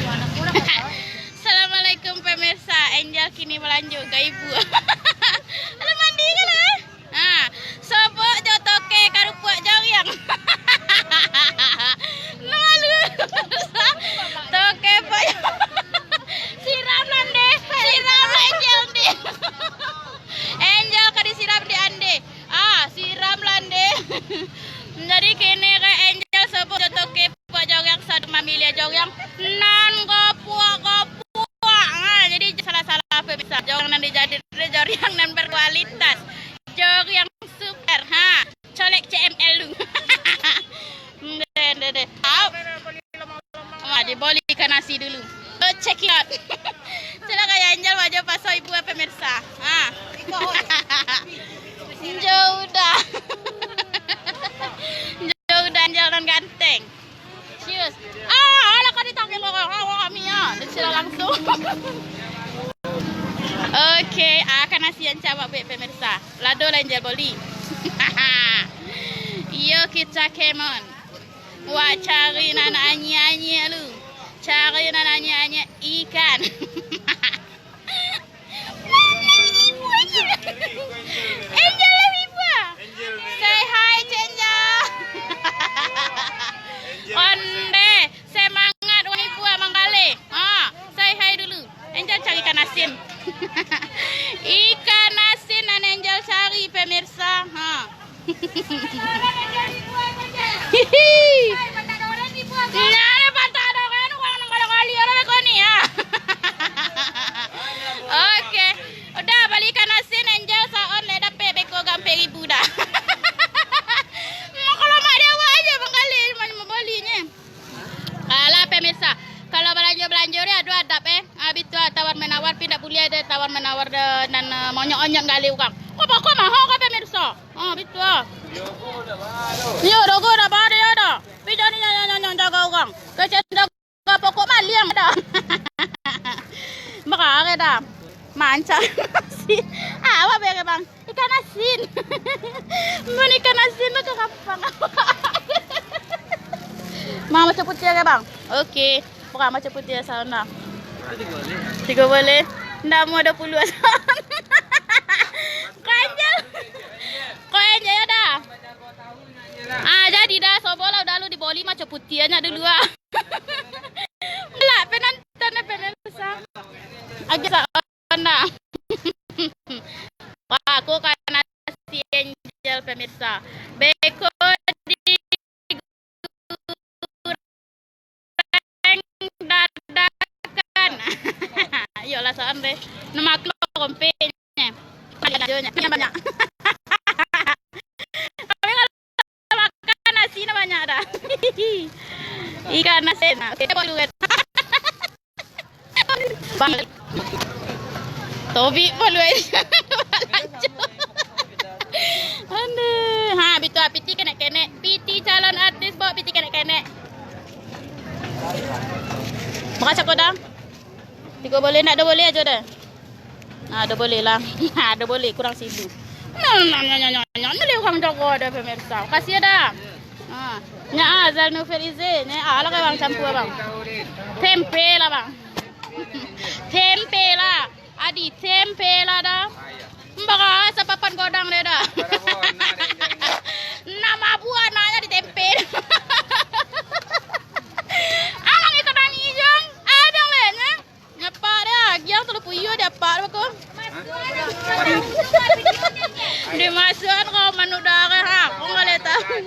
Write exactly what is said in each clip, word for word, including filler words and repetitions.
Assalamualaikum pemirsa, Angel kini balanjo ka ibu. Alah mandi ka lah, eh? Ha, sobok jo toke karupuak jariang. Malu. Toke po-, siram lah ndeh, siram lah Angel ndeh. Angel ka disiram di ande. Ah, siram lah ndeh. Jadi kini ka Angel sobok jo toke po-, jariang sado mamiliah jariang nan kapuak-kapuak. Ha, jadi salah-salah pemirsa. Jariang nan dijadi, jariang nan berkualitas. Jariang super. Ha, colek C M L lu. Ndeh, ndeh, ndeh. Au. Ha, diboli ikan nasi dulu. Go check it out. Silakan ya, Angel wajah pasal ibu ya, pemirsa. Ha. Jauh dah. Jauh dah, Angel nan ganteng. Cheers. Ah, alah ka ditangkil orang. Ah, orang kami ya. Dia sila langsung. Oke, ah, kan nasi yang cawak buat pemirsa. Lado lah Angel boli. Iyo kita kemon. Wak cari nan anyia-anyia lu. Cari nan anyia-anyia ikan. Mana ibu aja? Angel lah ibu ah. Say hi, Cik Angel. Onde, semangat wan ibu ah, manggaleh. Ha, say hi dulu. Angel cari ikan asin. Ikan asin nan Angel cari, pemirsa. Ha. Hihi. Nyo, ada patah doren, urang nang baleh kali, urang beko ni, ah. Oke. Udah, bali ikan asin, Angel, saon, leh dapek beko gampek ribu dah. Mako lamak di awak aja, manggaleh, mamboli nyo. Alah, pemirsa, kalau balanjo-balanjo ni ado adab, eh. Ah, bitu ah, tawar-manawar, pi ndak buliah ado tawar-manawar de-, nan, eh, maonyok-onyok galeh urang. Kok pokok maho ka, pemirsa? Ah, bitu ah. Iyo, dogo dah, ba ado yo dah. Pi jan nyo, nyo, nyo, nyo jago urang. Kecek jago pokok maliang dah. Barare dah. Mancang nasi. Awak bere, Bang. Ikan asin. Mun ikan asin tu kapang. Bang, macam putiah ke, Bang? Oke. Bukan macam putiah sana. Tiga boleh. Ndak mau dua puluh sana. Kau Angel. Kau Angel ya dah. Ah, jadi dah, sobo lah udah lu diboli macam putiahnya dulu ah. Lah, penonton, pemirsa. Agak sa-, Nah. Wah, aku kana si Angel, pemirsa. Beko digoreng dadakan. Iyolah, saan deh. Nama aku kompenya. Ada aja nya. Yang banyak. Tapi kalau makan nasi nah banyak dah. Ikan asin. Oke, boleh. Bang. Tobik pun, weh. Aduh. Ha, bitu ah, piti kenek-kenek. Piti calon artis, bawa piti kenek-kenek. Makasih, Kodang. Tigo boleh, nak dua boleh aja dah. Nah, dua boleh lah. Nah, dua boleh, kurang sibu. Nah, nah, nah, nah, nah, nah, nah, urang jago dah, pemirsa. Kasih dah. Ha. Nya ah, Zal Nufil Izin. Nya ah, lah, bang, campur, bang. Tempe lah, bang. Tempe lah. Adi, tempe lah dah. Mbak, sapapan godang dia dah. Nama buah anaknya di tempe. Alang ikan nani jang. Ada leh nya. Nyapak dia, agiang tu lupu iyo dia apak tu aku. Dimasuakan kau manuk darah, ha. Kau nggak boleh tahu.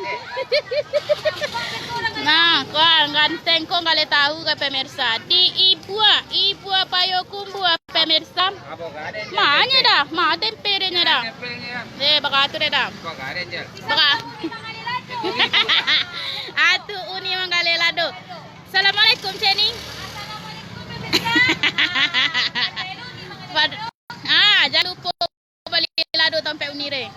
Nah, kau ganteng kau nggak boleh tahu ka pemirsa. Di ibu ah, ibu apa yo kumbu ah pemirsa. Mana dah, mana tempe dia nya dah. Eh, baka tu dia dah. Baka. Atu uni manggaleh lado. Assalamualaikum, Ceni. Pad-, ah, jangan lupa bali lado tampek uni re.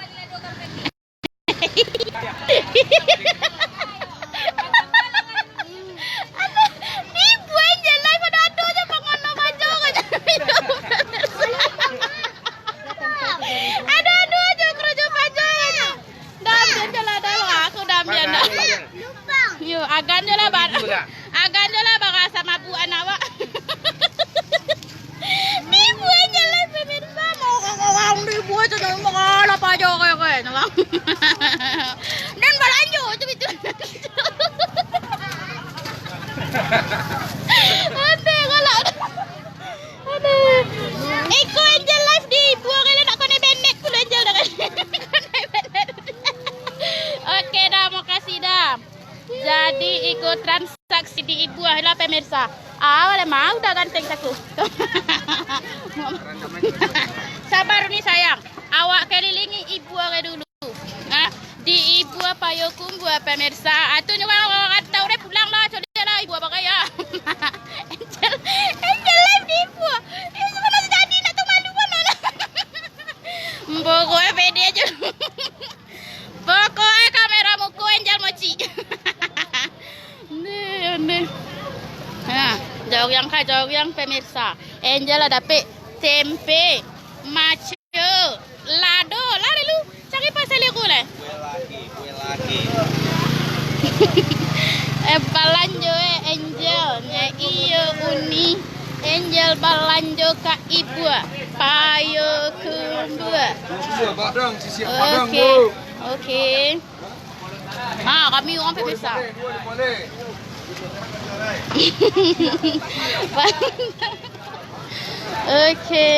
Dibuai je live, ado-ado je pangono bajau ka. Ado-ado je karajo bajau ka. Dah ambian je lah, dah lah. Aku dah ambian dah. Yo, agan je lah, bar-, agan je lah barasa mabuk anak awak. Aduh, galak. Aduh. Iko Angel live di Ibu, kalau nak konek benek dulu Angel dah kan. Konek benek. Oke dah, makasih dah. Jadi, iko transaksi di Ibu lah, pemirsa. Ah, boleh mau dah ganteng saku. Sabar ni sayang. Awak kelilingi Ibu agai dulu. Ah, di Ibu Payokumbuah, pemirsa. Ah, tu nyo urang-urang rantau deh pulang lah, caliak lah Ibu agai ya. Angel, Angel live di Ibu. Eh, mana jadi nak tu malu mana lah. Mbok gue pede aja. Pokoknyo kamera muko Angel moci. Ondeh, ondeh. Ha, jariang ka jariang, pemirsa. Angel lah dapek tempe, mace, lado. Lah, lalu cari pasal aku lah. Kue lagi, kue lagi. Eh, balanjo, eh, Angel. Nya iyo, Uni. Angel balanjo ka Ibu Payokumbuah. Sisiap Padang, sisiap Padang, Oke. Bu. Oke. Ha, kami urang pemirsa. Oke.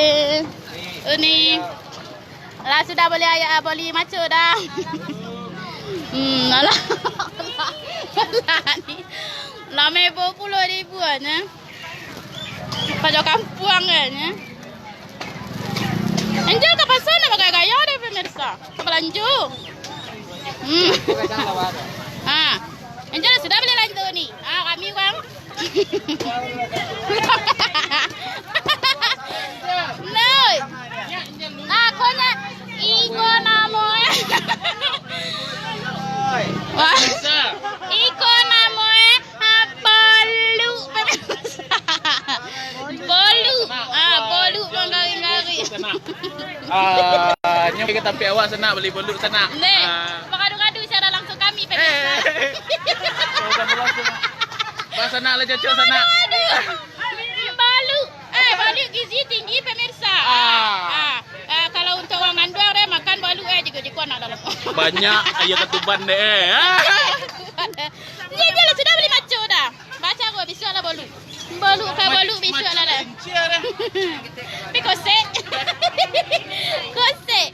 Uni. Lah sudah bali ayak, bali mace dah. Hmm, alah. Alah ni. Lah mebo pulo di Ibu nyo. Paja kampuang kayaknyo. Angel ka pasar nak bagaya-gaya deh, pemirsa. Ka balanjo. Hmm. Ha. Angel sudah bali lanjo ni. Ha, kami urang. No. Nah, ko nyo iko namo e. Wah. Iko namo e. Ha, bolu. Bolu. Ha, bolu manggarik-ngarik. Ah, nyo ka tampek awak sanak, bali bolu sanak. Ndeh, Ah. Bagadu-gadu siaran langsung kami, pemirsa. Eh. Bah sanak lah cocok sanak. Aduh. Bolu. Eh, bolu gizi tinggi, pemirsa. Ah. Ah, ah, kalau untuk urang manduang deh, makan bolu, eh, jiko-jiko anak dalam. Banyak aia katuban deh, eh. Iya, iya, lah sudah bali mace dah. Baca ko, bisuak lah bolu. Bolu ka bolu, bisuak lah dah. Tapi kosek. Kosek.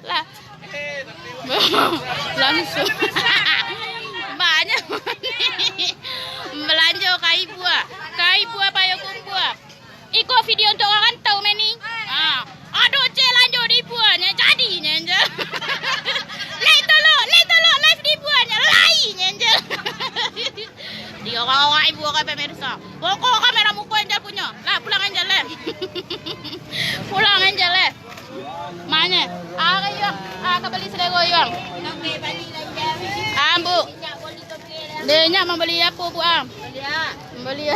Lah. Langsung. Banyak. Balanjo ka Ibu ah. Ka Ibu ah, Payokumbuah. Iko video untuk urang rantau, Meni. Ah. Aduh, cek lanjo di Ibu ah, nyo jadi nyo, Angel. Lai tolok, lai tolok live di Ibu ah, nyo lai nyo, Angel. Di urang-urang Ibu ah, pemirsa. Pokok kamera muko Angel punyo. Lah, pulang Angel, leh. Pulang Angel, leh. Mano? Ah, ka Yuang. Ah, ka bali selero Yuang. Ah, Bu. Deh, nyak mambali apo, Bu, ah? Mambali.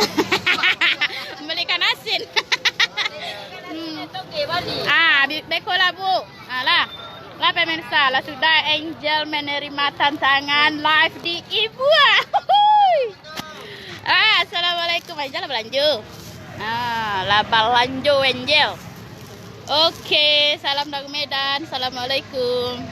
Mambali ikan asin. Hmm. Ah, bi-, beko lah, Bu. Ah, lah. Lah, pemirsa, lah sudah Angel menerima tantangan live di Ibu ah. Huhui. Ah, assalamualaikum. Angel lah balanjo. Ah, lah balanjo, Angel. Oke, salam dari Medan. Assalamualaikum.